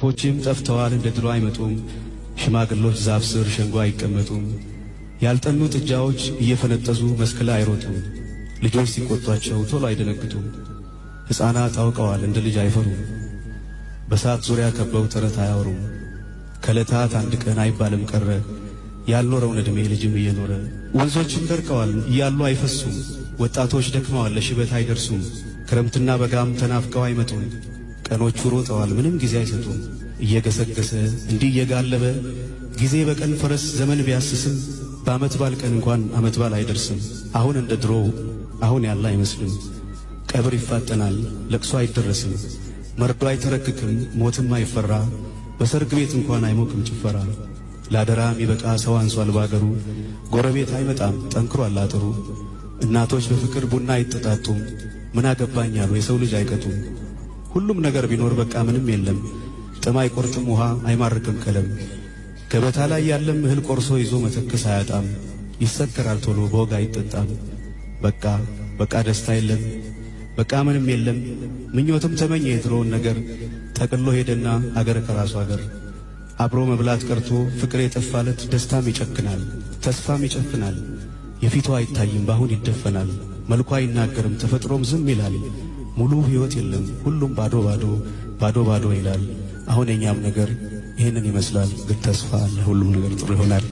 ወፎችም ጠፍተዋል እንደ ድሮ አይመጡም። ሽማግሎች ዛፍ ስር ሸንጎ አይቀመጡም። ያልጠኑ ጥጃዎች እየፈነጠዙ መስክ ላይ አይሮጡም። ልጆች ሲቆጧቸው ቶሎ አይደነግጡም። ሕፃናት አውቀዋል እንደ ልጅ አይፈሩም። በሳት ዙሪያ ከበው ተረት አያወሩም። ከዕለታት አንድ ቀን አይባልም ቀረ ያልኖረውን ዕድሜ ልጅም እየኖረ። ወንዞችም ደርቀዋል እያሉ አይፈሱም። ወጣቶች ደክመዋል ለሽበት አይደርሱም። ክረምትና በጋም ተናፍቀው አይመጡም። ቀኖቹ ሮጠዋል ምንም ጊዜ አይሰጡም። እየገሰገሰ እንዲህ እየጋለበ ጊዜ በቀን ፈረስ ዘመን ቢያስስም በዓመት ባል ቀን እንኳን ዓመት ባል አይደርስም። አሁን እንደ ድሮው አሁን ያለ አይመስልም። ቀብር ይፋጠናል ለቅሶ አይደረስም። መርዶ አይተረክክም ሞትም አይፈራ። በሰርግ ቤት እንኳን አይሞቅም ጭፈራ። ላደራ የሚበቃ ሰው አንሷል ባገሩ። ጎረቤት አይመጣም ጠንክሯል አጥሩ። እናቶች በፍቅር ቡና አይጠጣጡም። ምን አገባኝ አሉ የሰው ልጅ አይቀጡም። ሁሉም ነገር ቢኖር በቃ ምንም የለም። ጥም አይቆርጥም ውሃ አይማርክም ቀለም። ገበታ ላይ ያለም እህል ቆርሶ ይዞ መተከስ አያጣም። ይሰከራል ቶሎ በወግ አይጠጣም። በቃ በቃ ደስታ የለም በቃ ምንም የለም። ምኞትም ተመኘ የድሮውን ነገር ጠቅሎ ሄደና አገር ከራሱ አገር። አብሮ መብላት ቀርቶ ፍቅር የጠፋለት ደስታም ይጨክናል ተስፋም ይጨፍናል። የፊቱ አይታይም ባሁን ይደፈናል። መልኩ አይናገርም ተፈጥሮም ዝም ይላል። ሙሉ ሕይወት የለም ሁሉም ባዶ ባዶ ባዶ ባዶ ይላል። አሁን የኛም ነገር ይህንን ይመስላል። ግን ተስፋ አለ ሁሉም ነገር ጥሩ ይሆናል።